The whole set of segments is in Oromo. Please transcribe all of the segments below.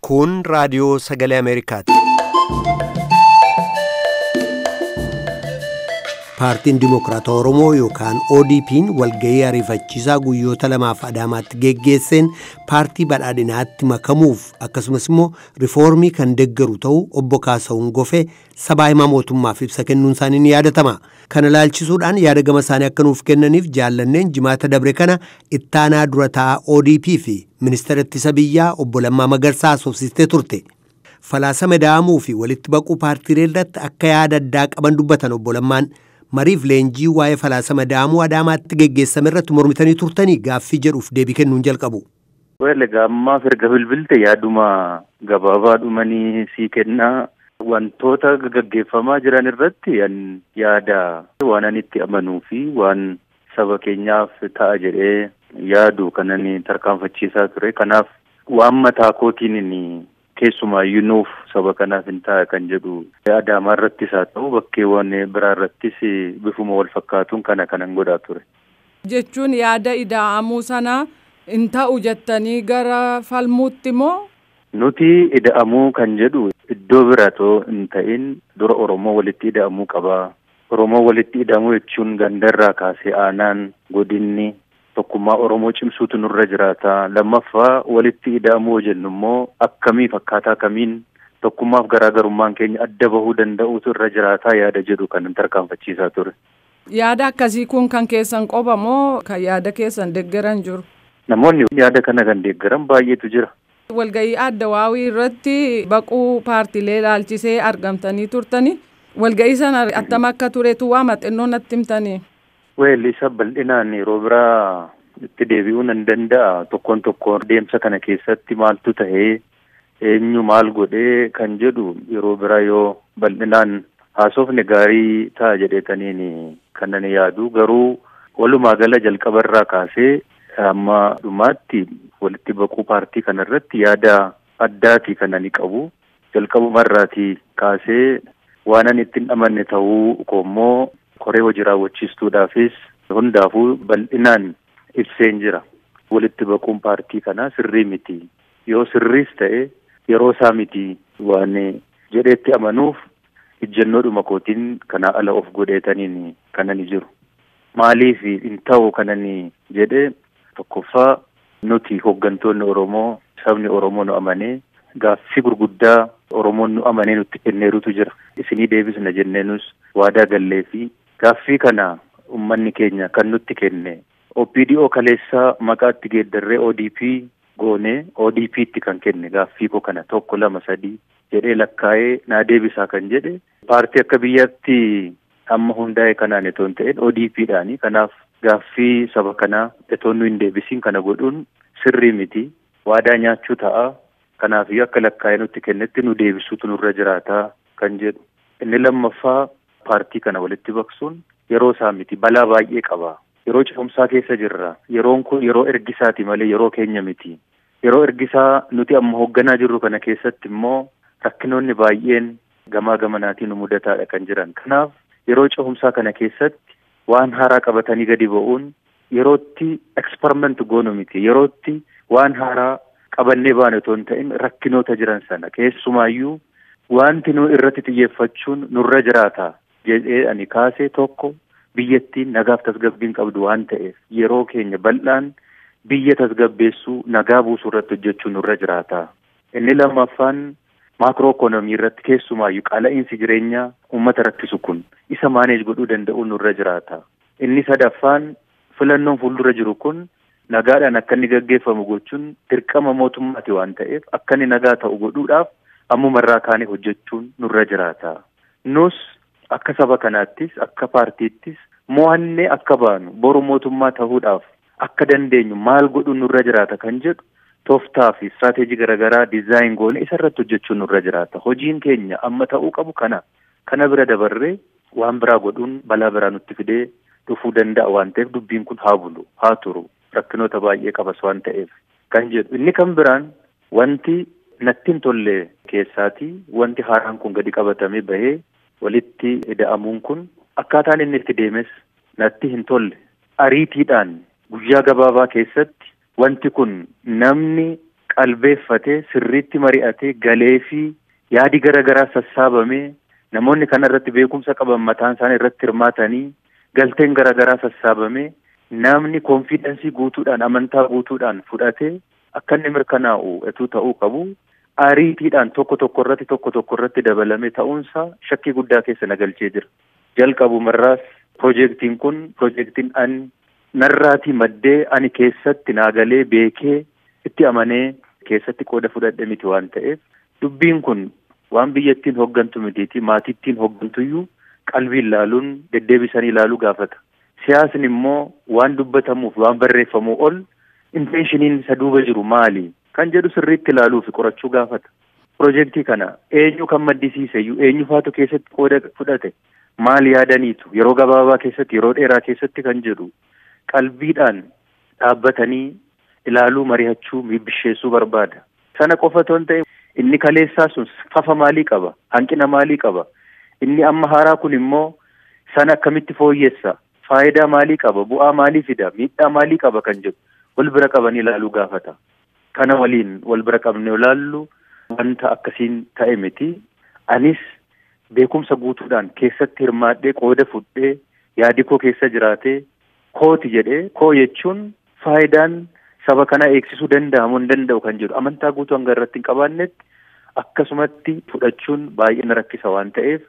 Kun raadiyoo sagalee Ameerikaati. Paartiin Dimokiraatawaa Oromoo yookaan ODP'n walgahii ariifachiisaa guyyoota lamaaf Adaamaatti geggeesseen paartii badhaadhinaatti makamuuf akkasumas immoo riifoormii kan deeggaru ta'uu obbo Kaasahuun Gofee sabaa himaa mootummaaf ibsa kennuun isaanii ni yaadatama. Kana ilaalchisuudhaan yaada gama isaanii akka nuuf kennaniif jaallanneen jimaata dabre kana ittaanaa dura taa'aa ODP fi ministeera ittisa biyyaa obbo Lammaa Magarsaa haasofsiistee turte. Falaasama ida'amuu fi walitti baquu paartiilee irratti akka yaada addaa qaban dubbatan obbo Lammaan. Mariif leenjii waa'ee falaasama ida'amuu Adaamaatti geggeessame irratti mormitanii turtanii gaaffii jedhuuf deebii kennuun jalqabu. Egaa ammaaf erga bilbilte yaaduma gabaabaa dhumanii sii kennaa wantoota gaggeeffamaa jiran irratti yaada waan ani itti amanuu fi waan saba keenyaaf ta'a jedhee yaadu kanan tarkaanfachiisaa ture. Kanaaf waan mataa kootiin keessumaayyuu nuuf saba kanaaf hin ta'a kan jedhu Adaamaa irrattis haa ta'u bakkeewwan biraa irrattis bifuma wal fakkaatuun kana kanan godhaa ture. Jechuun yaada ida'amuu sana hin ta'u jettanii gara falmuutti moo? Nuti ida'amuu kan jedhu iddoo biraatoo hin ta'in dura Oromoo walitti ida'amuu qabaa. Oromoo walitti ida'amuu jechuun gandarraa kaasee aanaan godinni tokkummaa Oromoo cimsuutu nurra jiraata. Lammaffaa walitti ida'amuu jennu immoo akkamiif akkaataa kamiin tokkummaaf garaagarummaan keenya adda bahuu danda'uutu irra jiraataa yaada jedhu kan tarkaanfachiisaa ture. Yaada akkasii kun kan keessan qofa moo kan yaada keessan deeggaran jiru? Namoonni yaada kana kan deeggaran baay'eetu jira. Walgahii Addawaawii irratti baquu paartiilee ilaalchisee argamtanii turtani. Walgahii sana attam akka turetu waa xinnoo natti himtanii? Well, isa bal'inaan yeroo biraa itti deebi'uu nan danda'a. Tokkoon tokkoon deemsa kana keessatti maaltu ta'ee eenyu maal godhee kan jedhu yeroo biraa yoo bal'inaan haasofne gaarii ta'a jedheetaniin kanan yaadu. Garuu walumaa gala jalqabarraa kaasee hamma dhumaatti walitti baquu paartii kanarratti yaada addaati kan ani qabu. Jalqabumarraatii kaasee waan ani ittiin amanne ta'uu koommoo koree hojii raawwachiistuudhaafis hundaafuu bal'inaan ibseen jira. Walitti baquun paartii kanaa sirrii miti. Yoo sirriis ta'e yeroo isaa miti waan jedheetti amanuuf ejjennoodhuma kootiin kanaa ala of godheetaniin kanan jiru. Maaliif hin ta'u kanan jedhe tokkoffaa nuti hooggantoonni Oromoo sabni Oromoo nu amanee gaaffii gurguddaa Oromoon nu amanee nutti kenneerutu jira. Isinii deebisna jenneenus waadaa gallee fi gaaffii kana uummanni keenya kan nutti kenne OPDO kaleessaa maqaatti geeddarree ODP goonee ODP'tti kan kenne gaaffii koo kana 1 2 3 jedhee lakkaa'ee naa deebisaa kan jedhe paartii akka biyyaatti amma hundaa'e kanaan itoo hin ta'in ODP'dhaani. Kanaaf gaaffii saba kanaa itoo nu hin deebisiin kana godhuun sirrii miti. Waadaa nyaachuu ta'a. Kanaafiyyuu akka lakkaa'ee nutti kennetti nu deebisuutu nurra jiraataa kan jedhu. Inni lammaffaa paartii kana walitti baqsuun yeroo isaa miti, balaa baay'ee qaba. Yeroo ce'umsaa keessa jirra. Yeroon kun yeroo ergisaati malee yeroo keenya miti. Yeroo ergisaa nuti amma hoogganaa jirru kana keessatti immoo rakkinoonni baay'een gamaa gamanaatiin nu mudataadha kan jiran. Kanaaf yeroo ce'umsaa kana keessatti waan haaraa qabatanii gadi ba'uun yerootti eksperiment goonu miti. Yerootti waan haaraa qabannee baanu otoo hin ta'in rakkinoota jiran sana keessumaayyuu wanti nu irratti xiyyeeffachuun nurra jiraata jedhee ani kaasee tokko biyyattiin nagaaf tasgabbiin qabdu waan ta'eef yeroo keenya bal'aan biyya tasgabbeessuu nagaa buusuu irratti hojjechuun nurra jiraata. Inni lammaffaan maakroo ikoonoomii irratti keessumaayyuu qaala'iinsi jireenyaa uummata rakkisu kun isa maaneej godhuu danda'uun nurra jiraata. Inni sadaffaan filannoon fuuldura jiru kun nagaadhaan akka inni gaggeeffamu gochuun dirqama mootummaati waan ta'eef akka inni nagaa ta'u godhuudhaaf ammumarraa kaanee hojjechuun nurra jiraata. Nus akka saba kanaattis akka paartiittis mo'annee akka baanu boru mootummaa ta'uudhaaf akka dandeenyu maal godhuun nurra jiraata kan jedhu tooftaa fi istirateejii garaagaraa dizaayin goone isarratti hojjechuun nurra jiraata. Hojiin keenya amma ta'uu qabu kana. Kana bira dabarree waan biraa godhuun balaa biraa nutti fidee dhufuu danda'a waan ta'eef dubbiin kun haa bulu, haa turu. Rakkinoota baay'ee qabas waan ta'eef kan jedhu. Inni kan biraan wanti natti hin tolle keessaatii wanti haaraan kun gadi qabatamee bahee walitti ida'amuun kun akkaataan inni itti deemes natti hin tolle. Ariitiidhaan guyyaa gabaabaa keessatti wanti kun namni qalbeeffatee sirriitti mari'atee galee fi yaadi garaagaraa sassaabamee namoonni kana irratti beekumsa qaban mataan isaanii irratti hirmaatanii galteen garaagaraa sassaabamee namni konfiidensii guutuudhaan amantaa guutuudhaan fudhatee akka inni mirkanaa'u etuu ta'uu qabu. Ariitiidhaan tokko tokko irratti dabalame ta'uunsaa shakkii guddaa keessa na galchee jira. Jalqabumarraas piroojeektiin kun piroojeektiin ani narraatii maddee ani keessatti naagalee beekee itti amanee keessatti qooda fudhadhe miti waan ta'eef dubbiin kun waan biyyattiin hoggantu mitiiti maatittiin hoggantuyyuu qalbiin ilaaluun deddeebisanii ilaaluu gaafata. Siyaasni immoo waan dubbatamuuf waan barreeffamuu ol intenshiniin isa duuba jiru maali kan jedhu sirriitti ilaaluu fi qorachuu gaafata. Piroojeektii kana eenyu kan maddisiise iyyuu eenyu faatu keessatti qooda fudhate maal yaadaniitu yeroo gabaabaa keessatti yeroo dheeraa keessatti kan jedhu qalbiidhaan dhaabbatanii ilaaluu mari'achuu bisheessuu barbaada. Sana qofa otoo hin ta'in inni kaleessaa sun fafa maalii qaba? Hanqina maalii qaba? Inni amma haaraa kun immoo sana akkamitti fooyyessa? Faayidaa maalii qaba? Bu'aa maalii fida? Miidhaa maalii qaba kan jedhu wal bira qabanii ilaaluu gaafata. Kana waliin wal bira qabnee ilaallu wanta akkasiin ta'e miti. Anis beekumsa guutuudhaan keessatti hirmaadhee qooda fudhee yaadi koo keessa jiraatee kooti jedhee koo jechuun faayidaan saba kanaa eegsisuu danda'amu hin danda'u kan jedhu amantaa guutuu hanga irratti hin qabaannetti akkasumatti fudhachuun baay'ee na rakkisa waan ta'eef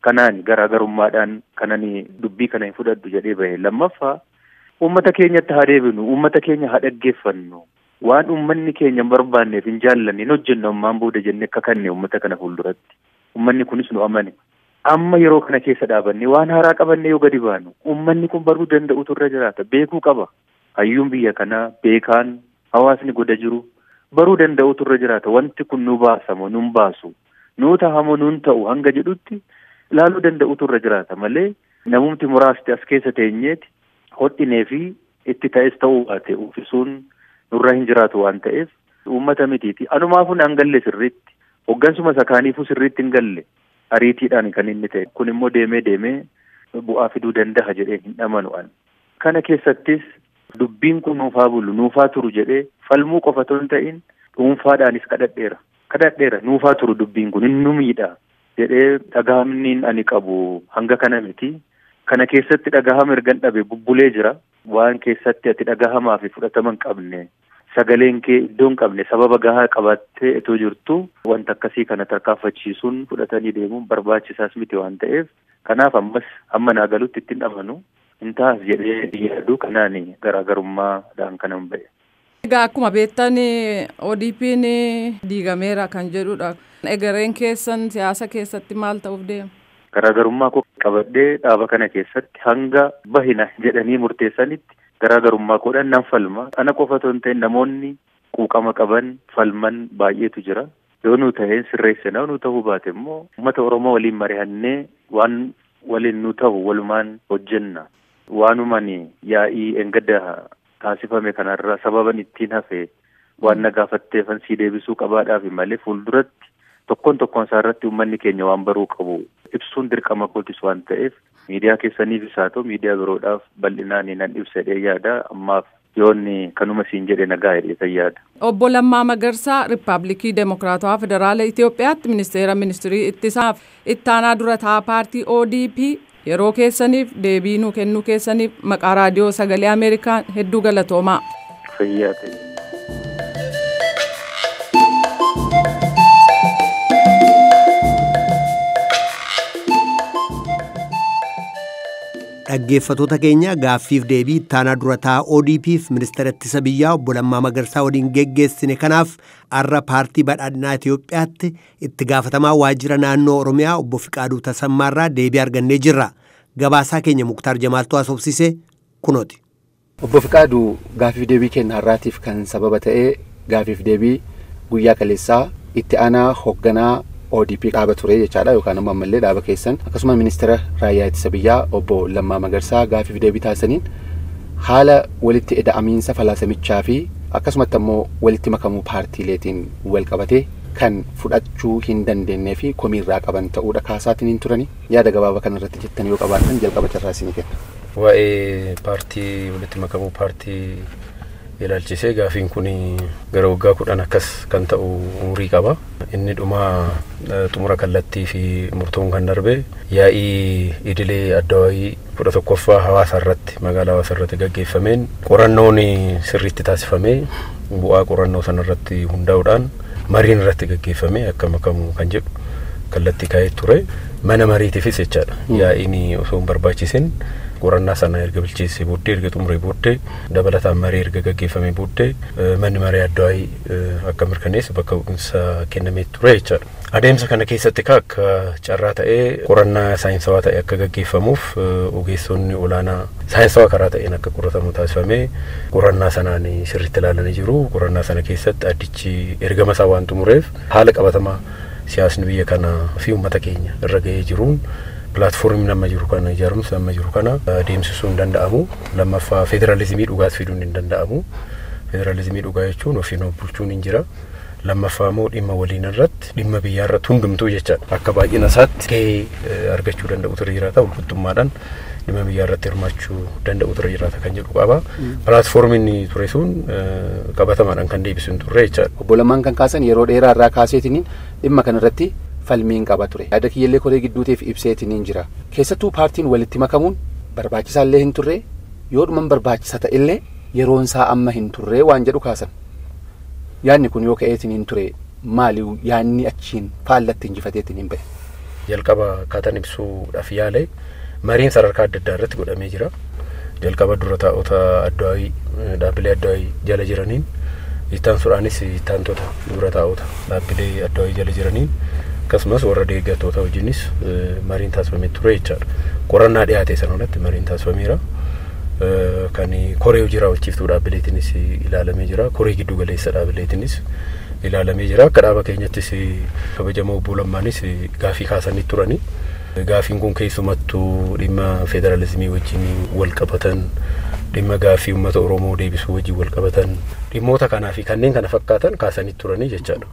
kanaan garaagarummaadhaan kanani dubbii kana hin fudhadhu jedhee bahe. Lammaffaa uummata keenyatti haa deebinu, uummata keenya haa dhaggeeffannu, waan uummanni keenya hin barbaanneef hin jaallanne hin hojjennu ammaan booda jennee akka kanne uummata kana fuulduratti. Uummanni kunis nu amane. Amma yeroo kana keessa dhaabanne waan haaraa qabanne yoo gadi baanu uummanni kun baruu danda'utu irra jiraata, beekuu qaba. Hayyuun biyya kanaa beekaan hawaasni goda jiru baruu danda'utu irra jiraata. Wanti kun nu baasamoo nun baasu, nu tahamoo nun ta'u hanga jedhutti ilaaluu danda'utu irra jiraata malee namumti muraasti as keessa teenyeeti hodhinee fi itti ta'es ta'uu baate uffisuun nurra hin jiraatu waan ta'eef uummata mitiiti. Anumaafuu naan galle sirriitti, hoggansuma isa kaaniifuu sirriitti hin galle ariitiidhaan kan inni ta'e. Kun immoo deemee deemee bu'aa fiduu danda'a jedhee hin amanu an. Kana keessattis dubbiin kun nuufaa bulu, nuufaa turu jedhee falmuu qofa otoo hin ta'in dhuunfaadhaanis kadhadheera. Kadhadheera nuufaa turu dubbiin kun inni nu miidha jedhee dhagahamni ani qabu hanga kana miti. Kana keessatti dhagahama ergan dhabe bubbulee jira. Waan keessatti ati dhagahamaa fi fudhatama hin qabne, sagaleen kee iddoo hin qabne, sababa gahaa qabaattee itoo jirtu wanta akkasii kana tarkaanfachiisuun fudhatanii deemuun barbaachisaas miti waan ta'eef kanaaf ammas hamma naa galutti ittiin amanu hin taas jedhee yaadu kanaan garaagarummaadhaan kanan ba'e. Egaa akkuma beektan ODP'n diigameera kan jedhudha. Egereen keessan siyaasa keessatti maal ta'uuf deema? Garaagarummaa koo qabadhee dhaaba kana keessatti hanga bahina jedhanii murteessanitti garaagarummaa koodhaan nan falma. Ana qofa otoo hin ta'in namoonni quuqama qaban falman baay'eetu jira. Yoo nu ta'een sirreessina, nu ta'uu baate immoo uummata Oromoo waliin mari'annee waan waliin nu ta'u walumaan hojjenna. Waanumaan yaa'ii engadda taasifame kanarra sababan ittiin hafe waan na gaafatteefan sii deebisuu qabaadhaaf malee fuulduratti tokkoon tokkoon isaa irratti uummanni keenya waan baruu qabu ibsuun dirqama kootis waan ta'eef miidiyaa keessaniifis haa ta'u miidiyaa biroodhaaf bal'inaan nan ibsadhee yaada. Ammaaf yoonni kanuma siin jedhe nagaa jedhee yaada. Obbo Lammaa Magarsaa Riippaabilikii Demokiraatawaa Federaala Itoophiyaatti ministeera ministirii ittisaaf ittaanaa durataa paartii ODP yeroo keessaniif deebii nuu kennuu keessaniif maqaa raadiyoo sagalee Ameerikaa hedduu galatoomaa. Fayyaa ta'e. Dhaggeeffattoota keenya gaaffiif deebii ittaanaa durataa ODP'f ministeera ittisa biyyaa obbo Lammaa Magarsaa waliin geggeessine kanaaf har'a paartii badhaadhinaa Itoophiyaatti itti gaafatamaa waajjira naannoo Oromiyaa obbo Fiqaaduu Tasammaarraa deebii argannee jirra. Gabaasaa keenya Muktaar Jamaaltuu haasofsiise kunooti. Obbo Fiqaaduu, gaaffiif deebii keenya har'aatiif kan sababa ta'e gaaffiif deebii guyyaa kaleessaa itti aanaa hoogganaa ODP dhaaba ture jechaadha yookaan immoo ammallee dhaaba keessan akkasuma ministeera raayyaa ittisa biyyaa obbo Lammaa Magarsaa gaaffiif deebii taasisaniin haala walitti ida'amiinsa falaasamichaa fi akkasumatti ammoo walitti makamuu paartiileetiin wal qabatee kan fudhachuu hin dandeenyee fi komiirraa qaban ta'uudha kaasaatiin hin turani. Yaada gabaabaa kanarratti jettan yoo qabaattan jalqaba carraa isinii kenna. Waa'ee paartii walitti makamuu paartii Ilaalchisee gaafiin kun gara waggaa 10 akkas kan ta'u umurii qaba. Inni dhuma xumura kallattii fi murtoon kan darbe yaa'ii idilee addawaayii 11ffaa hawaasa irratti magaalaa hawaasa irratti gaggeeffameen qorannoon sirriitti taasifamee bu'aa qorannoo sanarratti hundaa'uudhaan mariin irratti gaggeeffamee akka makamu kan jedhu kallattii kaa'ee ture. Mana mariitiifis jechaadha. Yaa'iin osoo hin barbaachisin qorannaa sana erga bilcheessee booddee erga xumuree booddee dabalataan marii erga gaggeeffamee booddee manni marii addawaayii akka mirkaneessu bakka bu'insa kennamee ture jechaadha. Adeemsa kana keessatti akka carraa ta'ee qorannaa saayinsawaa ta'e akka gaggeeffamuuf ogeessonni olaanaa saayinsawaa karaa ta'een akka qoratamu taasifamee qorannaa sanaan sirriitti ilaalanii jiru. Qorannaa sana keessatti addichi ergama isaa waan xumureef haala qabatamaa siyaasni biyya kana fi uummata keenya irra ga'ee jiruun pilaatfoormiin amma jiru kana ijaarumsi amma jiru kana adeemsisuu hin danda'amu. Lammaffaa federaalizimii dhugaas fiduun hin danda'amu. Federaalizimii dhugaa jechuun ofiin of bulchuun hin jira. Lammaffaa immoo dhimma waliin irratti dhimma biyyaa irratti hundumtuu jechaadha. Akka baay'ina isaatti gahee argachuu danda'u ture jiraata. Walqixxummaadhaan dhimma biyyaa irratti hirmaachuu danda'u ture jiraata kan jedhu qaba. Pilaatfoormiin ture sun qabatamaadhaan kan deebisu hin turre jechaadha. Obbo Lammaan kan kaasan yeroo dheeraa irraa kaaseetiniin dhimma kanarratti falmiin qaba ture. Yaada kiyyallee koree gidduuteef ibseetiniin jira. Keessattuu paartiin walitti makamuun barbaachisaallee hin turre yoo dhuman barbaachisa ta'ellee yeroon isaa amma hin turre waan jedhu kaasan. Yaadni kun yoo ka'eetiin hin ture maali yaadni achiin faallatti injifateetiin hin ba'e? Jalqaba akkaataan ibsuudhaaf yaale mariin sadarkaa adda addaa irratti godhamee jira. Jalqaba dura taa'ota addawaayii dhaabbilee addawaayii jala jiraniin ittaansuudhaanis ittaantota dura taa'ota dhaabbilee addawaayii jala jiraniin akkasumas warra deeggartoota wajjinis mariin taasifamee ture jechaadha. Qorannaa dhiyaate sana irratti mariin taasifameera. Kan koree hojii raawwachiiftuu dhaabbileetiinis ilaalamee jira. Koree giddu galeessa dhaabbileetiinis ilaalamee jira. Akka dhaaba keenyattis kabajamoo obbo Lammaanis gaafii kaasanii turani. Gaafiin kun keessumattuu dhimma federaalizimii wajjin wal qabatan, dhimma gaafii uummata Oromoo deebisuu wajjin wal qabatan, dhimmoota kanaa fi kanneen kana fakkaatan kaasanii turanii jechaadha.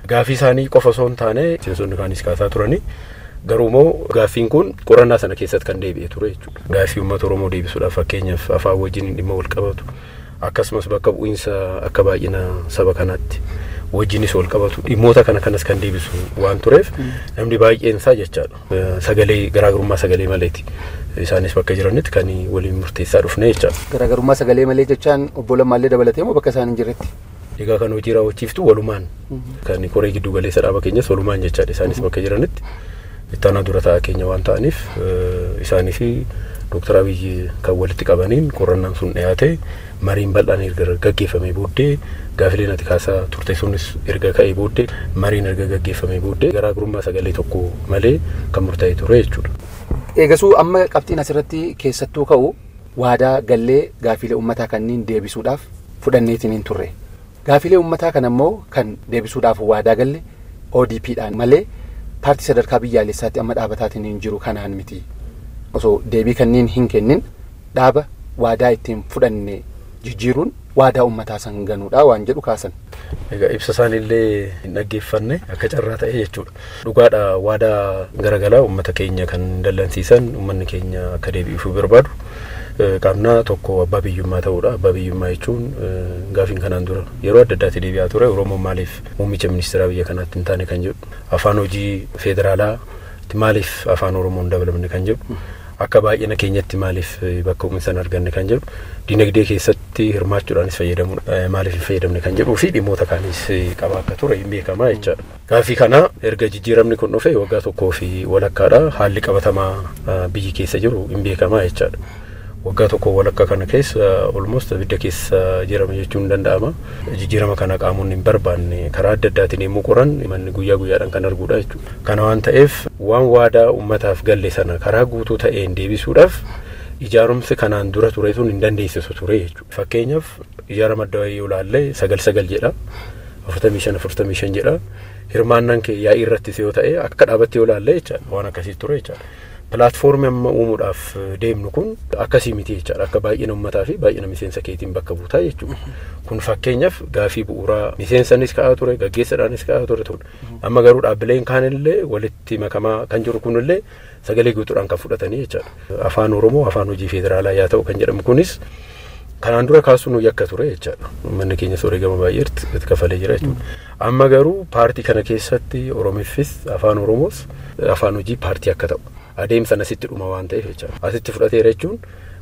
Gaafii isaanii qofa osoo hin taane miseensonni kaanis kaasaa turani. Garuu immoo gaaffiin kun qorannaa sana keessatti kan deebi'e ture jechuudha. Gaaffii uummata Oromoo deebisuudhaaf fakkeenyaaf afaan wajjin dhimma wal qabatu akkasumas bakka bu'iinsa akka baay'ina saba kanaatti wajjinis wal qabatu dhimmoota kana kanas kan deebisu waan tureef namni baay'een isaa jechaadha. Sagalee garaagarummaa sagalee maleeti. Isaanis bakka jiranitti kan waliin murteessaa dhufne jechaadha. Garaagarummaa sagalee malee jechaan obbo Lammaallee dabalatee moo bakka isaan hin jirretti? Egaa kan hojii raawwachiiftu walumaan kan koree giddu galeessa dhaaba keenyas walumaan jechaadha. Isaanis bakka jiranitti ittaanaa dura taa'aa keenya waan ta'aniif isaanii fi Dooktar Abiyyi kan walitti qabaniin qorannaan sun dhiyaate mariin bal'aan erga gaggeeffamee booddee gaafileen ati kaasaa turte sunis erga ka'ee booddee mariin erga gaggeeffamee booddee garaagarummaa sagalee tokko malee kan murtaa'e ture jechuudha. Eegasuu amma qabxiin asirratti keessattuu ka'u waadaa gallee gaafilee uummataa kanneen deebisuudhaaf fudhanneetiin hin turre. Gaafilee uummataa kan ammoo kan deebisuudhaaf waadaa galle ODPdhaan malee paartii sadarkaa biyyaalessaatti amma dhaabataatiin hin jiru kanaan miti. Osoo deebii kanneen hin kennin dhaaba waadaa ittiin fudhanne jijjiiruun waadaa uummataa san ganuudha waan jedhu kaasan. Egaa ibsa isaaniillee hin dhaggeeffanne akka carraa ta'e jechuudha. Dhugaadha waadaa garagalaa uummata keenya kan dallansiisan uummanni keenya akka deebi'uuf barbaadu. Qaamna tokko abbaa biyyummaa ta'uudha. Abbaa biyyummaa jechuun gaafiin kanaan dura yeroo adda addaatti deebi'aa ture. Oromoon maaliif muummicha ministeeraa biyya kanaatti hin taane kan jedhu, afaan hojii federaalaa maaliif afaan Oromoo hin dabalamne kan jedhu, akka baay'ina keenyatti maaliif bakka uummanni sana arganne kan jedhu, dinagdee keessatti hirmaachuudhaanis fayyadamuudha maaliif hin fayyadamne kan jedhuu fi dhimmoota kaanis qaba akka ture hin beekamaa jechaadha. Gaafii kana erga jijjiiramni kun dhufe waggaa tokkoo fi walakkaadha. Haalli qabatamaa biyyi keessa jiru hin beekamaa jechaadha. Waggaa tokko walakkaa kana keessa almost abidda keessa jirama jechuun hin danda'ama. Jijjiirama kana qaamonni hin barbaanne karaa adda addaatiin yommuu qoran manni guyyaa guyyaadhaan kan arguudha jechuudha. Kana waan ta'eef waan waadaa uummataaf galle sana karaa guutuu ta'een deebisuudhaaf ijaarumsi kanaan dura ture sun hin dandeessisu ture jechuudha. Fakkeenyaaf ijaarama adda yoo ilaalle 9-9 jedha, 45-45 jedha. Hirmaannaan kee yaa'ii irrattis yoo ta'e akka dhaabatti yoo ilaalle jechaadha waan akkasii ture jechaadha. Pilaatfoormii amma uumuudhaaf deemnu kun akkasii miti jechaadha. Akka baay'ina uummataa fi baay'ina miseensa keetiin bakka buutaa jechuudha. Kun fakkeenyaaf gaafii bu'uuraa miseensanis ka'aa ture, gaggeessaadhaanis ka'aa ture. Amma garuu dhaabbileen kaanillee walitti makamaa kan jiru kunillee sagalee guutuudhaan kan fudhatanii jechaadha. Afaan Oromoo afaan hojii federaalaa yaa ta'u kan jedhamu kunis Kanaan dura kaasuun yakka ture jechaadha. Uummanni keenya sooree gama baay'ee itti kafalee jira jechuudha. Amma garuu paartii kana keessatti Oromiffis afaan Oromoos afaan hojii paartii akka ta'u adeemsa asitti dhuma waan ta'eef jechaadha. Asitti fudhateera jechuun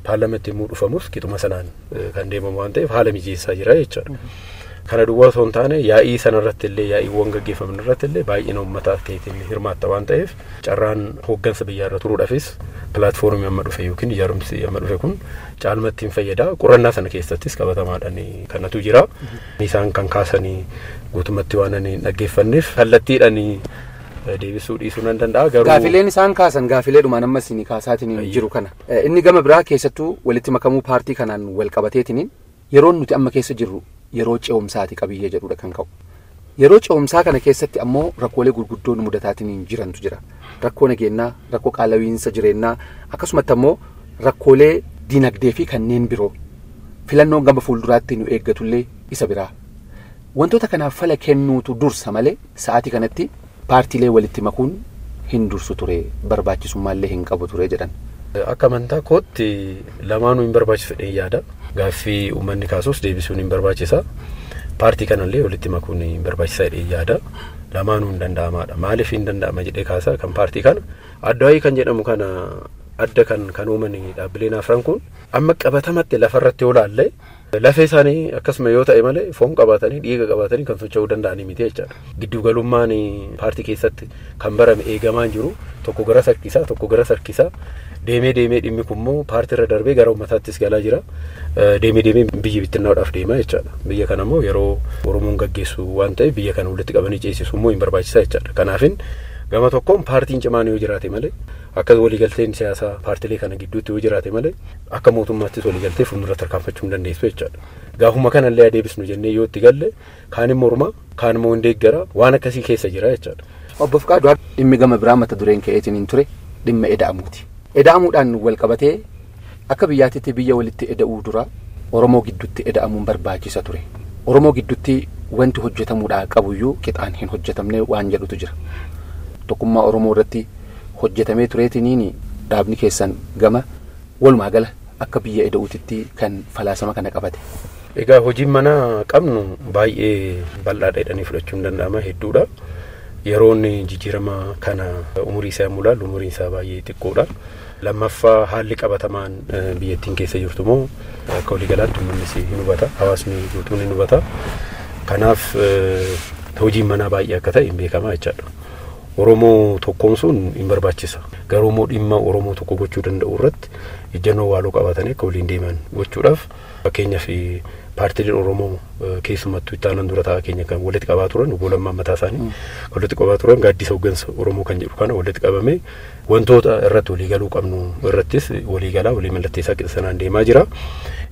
paarlaamentti immoo dhufamus qixuma sanaan kan deemamu waan ta'eef haala mijeessaa jira jechaadha. Kana duwwaa osoo hin taane yaa'ii sanarratti illee yaa'iiwwan gaggeeffaman irratti illee baay'ina uummataa keetiin hirmaatta waan ta'eef carraan hooggansa biyyaarra turuudhaafis pilaatfoormii amma dhufe yookiin ijaarumsi amma dhufe kun caalmatti hin fayyada. Qorannaa sana keessattis qabatamaadhaan kanatu jira. Isaan kan kaasanii guutumatti waan ani dhaggeeffanneef kallattiidhaan deebisuu dhiisuu nan danda'a garuu. Gaafileen isaan kaasan gaafileedhumaan ammas inni kaasaatiin jiru kana. Inni gama biraa keessattuu walitti makamuu paartii kanaan wal qabateetiin yeroon nuti amma keessa jirru yeroo ce'umsaati qabiyyee jedhudha kan ka'u. Yeroo ce'umsaa kana keessatti ammoo rakkoolee gurguddoo nu mudataatiin jirantu jira. Rakkoo nageenyaa, rakkoo qaala'iinsa jireenyaa akkasumatti ammoo rakkoolee dinagdee fi kanneen biroo. Filannoon gama fuulduraatti nu eeggatullee isa biraa. Wantoota kanaaf fala kennuutu dursa malee sa'aatii kanatti paartiilee walitti makuun hin dursu ture barbaachisummaallee hin qabu ture jedhan. Akka amantaa kootti lamaanuu hin barbaachisu jedhee yaada. Gaaffii uummanni kaasus deebisuun hin barbaachisa. Paartii kanallee walitti makuun hin barbaachisa jedhee yaada. Lamaanuu hin danda'amaadha. Maaliif hin danda'ama jedhee kaasa kan paartii kana addaayii kan jedhamu kana adda kan uuman dhaabbileen afran kun amma qabatamatti lafarratti yoo laalle lafee isaanii akkasuma yoo ta'e malee foon qabaatanii dhiiga qabaatanii kan socho'uu danda'anii miti jechaadha. Gidduugalummaan paartii keessatti kan barame eegamaa jiru tokko gara sarkisaa tokko gara sarkisaa deemee deemee dhimmi kun immoo paartii irra darbee gara uummataattis galaa jira. Deemee deemee biyyi bittinnaa'uudhaaf deema jechaadha. Biyya kana immoo yeroo Oromoon gaggeessu waan ta'eef biyya kana walitti qabanii ceesisu immoo hin barbaachisaa jechaadha. Kanaafin gama tokkoon paartiin cimaan yoo jiraate malee akka waliigalteen siyaasaa paartilee kana gidduutti yoo jiraate malee akka mootummaattis waliigaltee fuuldura tarkaanfachuu hin dandeessu jechaadha. Gaafuma kanallee adeebisnu jennee yoo itti galle kaan immoo morma kaan immoo hin deeggara waan akkasii keessa jira jechaadha. Obbo Fiqaadu dhimmi gama biraa mata dureen ka'eetiin hin ture dhimma eda'amuuti. Eda'amuudhaan wal qabatee akka biyyaatitti biyya walitti eda'uu dura Oromoo gidduutti eda'amuun barbaachisa ture. Oromoo gidduutti wanti hojjetamuudhaa qabuyyuu qixaan hin hojjetamne waan jedhutu jira. Tokkummaa Oromoo irratti hojjetamee tureetiniin dhaabni keessan gama walumaa gala akka biyya eda'uutitti kan falaasama kana qabate. Egaa hojiin manaa qabnu baay'ee bal'aadha jedhanii fudhachuun danda'ama hedduudha. Yeroon jijjiirama kana umurii isaa yommuu ilaallu umuriin isaa baay'ee xiqqoodha. Lammaffaa haalli qabatamaan biyyattiin keessa jirtu immoo akka waliigalaatti uummannis hin hubata hawaasni guutuun hin hubata. Kanaaf hojiin manaa baay'ee akka ta'e hin beekama jechaadha. Oromoo tokkoomsuun hin barbaachisa. Garuu immoo dhimma Oromoo tokko gochuu danda'u irratti ejjennoo waaloo qabatanii akka waliin deeman gochuudhaaf fakkeenyaaf paartiileen Oromoo keessumattuu itti aanan dura taa'aa keenya kan walitti qabaa turan obbo Lammaa mataa isaanii walitti qabaa turan gaaddisa hooggansa Oromoo kan jedhu kana walitti qabamee wantoota irratti waliigaluu qabnu irrattis waliigalaa walii mallatteessaa qixa sanaan deemaa jira.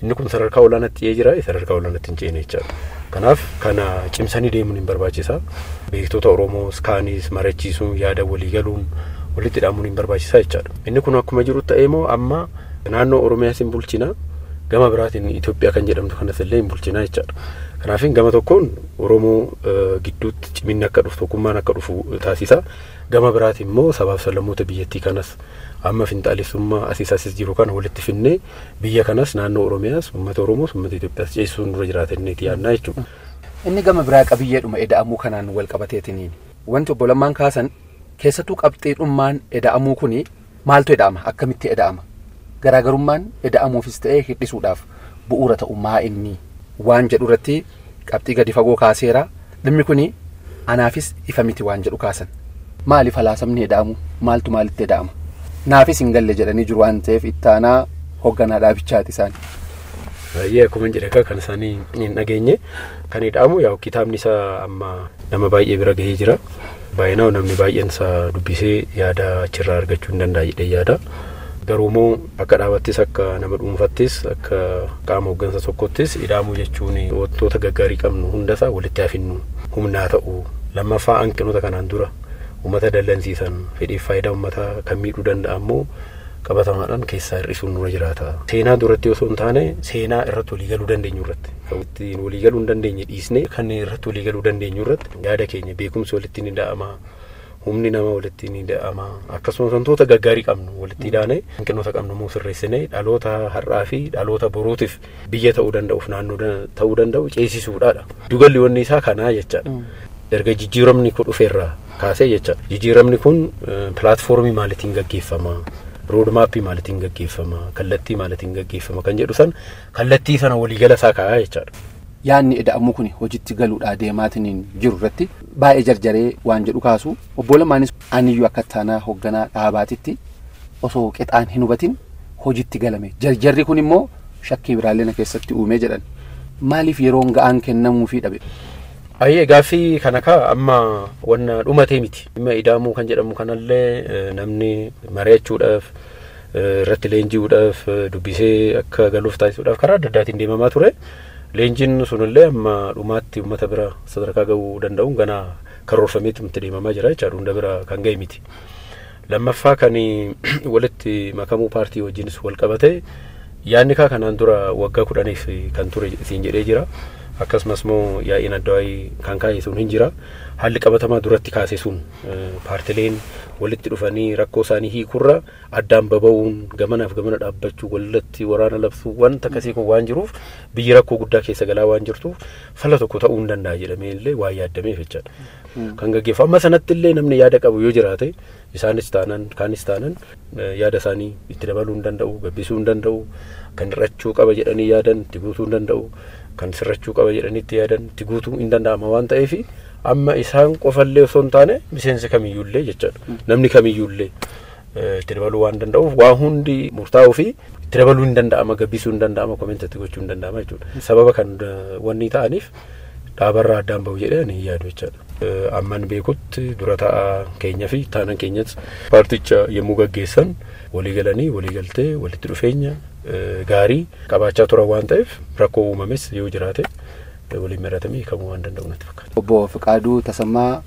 Inni kun sadarkaa olaanaatti ce'ee jira sadarkaa olaanaatti hin ceene jechaadha. Kanaaf kana cimsanii deemuun hin barbaachisa. Beektota Oromoos kaanis mari'achiisuun yaada waliigaluun walitti hidhamuun hin barbaachisa jechaadha. Inni kun akkuma jiru ta'ee immoo amma naannoo Oromiyaas hin bulchina gama biraatiin Itoophiyaa kan jedhamtu kanas illee hin bulchina jechaadha. Kanaaf gama tokkoon Oromoo gidduutti ciminni akka dhufu tokkummaan akka dhufu taasisa. Gama biraatiin immoo sabaaf sablammoota biyyattii kanas amma finxaalessummaa asiis asis jiru kana walitti finnee biyya kanas naannoo Oromiyaas uummata Oromoos uummata Itoophiyaas ceesisuun dura jiraatanneeti yaadnaa jechuudha. Inni gama biraa qabiyyeedhuma eda'amuu kanaan wal qabateetiniin wanti obbo Lammaan kaasan keessattuu qabxiidhummaan eda'amuu kuni maaltu eda'ama akkamitti eda'ama garaagarummaan eda'amuufis ta'ee hir'isuudhaaf bu'uura ta'u maa inni waan jedhu irratti qabxii gadi fagoo kaaseera dhimmi kuni anaafis ifa miti waan jedhu kaasan maaliif falaasamni eda'amu maaltu maalitti eda'ama naafis hin galle jedhanii jiru waan ta'eef ittaanaa hoogganaa dhaabichaati isaan. Baay'ee akkuma jedhe kan isaanii hin dhageenye kan hidhamu yaa kitaabni isaa amma nama baay'ee bira gahee jira. Baay'inaan namni baay'een isaa dubbisee yaada achirraa argachuu hin danda'a jedhee yaada. Garuu immoo akka dhaabattis akka nama dhuunfattis akka qaama hooggansa tokkottis hidhaamuu jechuun wantoota gaggaarii qabnu hundasaa walitti hafinnu humnaa ta'u lammaffaa hanqinoota kanaan dura uummata dallansiisan fedhiif faayidaa uummataa kan miidhuu danda'a immoo qabatamaadhaan keessaa hir'isuun nurra jiraata. Seenaa duratti osoo hin taane seenaa irratti waliigaluu dandeenyu irratti kan ittiin waliigaluu hin dandeenye dhiisnee kan irratti waliigaluu dandeenyu irratti yaada keenya beekumsi walitti ni da'ama. Humni nama walitti ni da'ama. Akkasumas wantoota gaggaarii qabnu walitti hidhaane hanqinoota qabnu immoo sirreessinee dhaloota har'aa fi dhaloota boruutiif biyya ta'uu danda'uuf naannoo ta'uu danda'u ceesisuudhaadha. Dugalli wanni isaa kanaa jechaadha. Erga jijjiiramni kun dhufeerraa kaasee jechaadha. Jijjiiramni kun pilaatfoormii maaliitiin gaggeeffama? Roodmaappii maaliitiin gaggeeffama? Kallattii maaliitiin gaggeeffama? Kan jedhu san kallattii sana waliigala isaa kaa'aa jechaadha. Yaadni ida'amuu kun hojiitti galuudhaa deemaatiin jiru irratti baay'ee jarjaree waan jedhu kaasu obbo Lammaanis aniyyuu akka taanaa hoogganaa dhaabaatitti osoo qixaan hin hubatin hojiitti galame. Jarjarri kun immoo shakkii biraallee na keessatti uumee jedhan. Maaliif yeroon ga'aan kennamuufii dhabe? Ayyee gaaffii kana kaa amma wanna dhumatee miti. Dhimma ida'amuu kan jedhamu kanallee namni mari'achuudhaaf irratti leenji'uudhaaf dubbisee akka galuuf taasisuudhaaf karaa adda addaatiin deemamaa ture. Leenjiin sunillee amma dhumaatti uummata bira sadarkaa ga'uu danda'uun ganaa karoorfameetu itti deemamaa jira jechaadha. Hunda bira kan ga'e miti. Lammaffaa kan walitti makamuu paartii wajjinis wal qabate yaadni kaa kanaan dura waggaa 10 kan ture siin jedhee jira. Akkasumas immoo yaa'iin addawaayii kan kaa'e sun hin jira. Haalli qabatamaa duratti kaase sun paartileen walitti dhufanii rakkoo isaanii hiikurra addaan baba'uun gamanaaf gamana dhaabbachuu walitti waraana labsuu wanta akkasii kun waan jiruuf biyyi rakkoo guddaa keessa galaa waan jirtuuf fala tokko ta'uu hin danda'a jedhamee illee waa yaaddameef jechaadha. Kan gaggeeffamu amma sanatti illee namni yaada qabu yoo jiraate isaanis taanan kaanis taanan yaada isaanii itti dabaluu hin danda'u, gabbisuu hin danda'u, kan hir'achuu qaba jedhanii yaadan itti guutuu hin danda'u, kan sirrachuu qaba jedhanii itti yaadan itti guutuu hin danda'ama waan ta'eef amma isaan qofallee osoo hin taane miseensi kamiyyuullee jechaadha. Namni kamiyyuullee itti dabaluu waan danda'uuf waa hundi murtaa'uu fi itti dabaluu hin danda'ama, gabbisuu hin danda'ama, komentatti gochuu hin danda'ama jechuudha. Sababa kan wanni ta'aniif dhaabarraa addaan bahu jedhee ani yaadu jechaadha. Amman beekutti dura taa'aa keenya fi taanan keenyas paarticha yommuu gaggeessan walii galanii walii galtee walitti dhufeenya gaarii qabaachaa turan waan ta'eef rakkoo uumames yoo jiraate waliin mari'atamee hiikamuu waan danda'u natti fakkaata. Obbo Fiqaaduu Tasammaa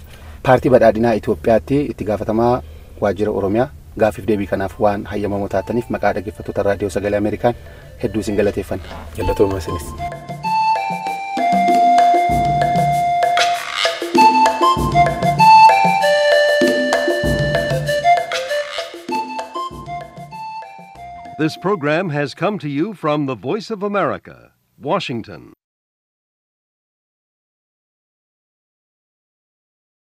paartii badhaadhinaa Itoophiyaatti itti gaafatamaa waajjira Oromiyaa gaaffiif deebii kanaaf waan hayyamamoo taataniif maqaa dhaggeeffattoota raadiyoo sagalee Ameerikaan hedduu isin galateeffanna. Galatoomaa isinis. This program has come to you from the Voice of America, Washington.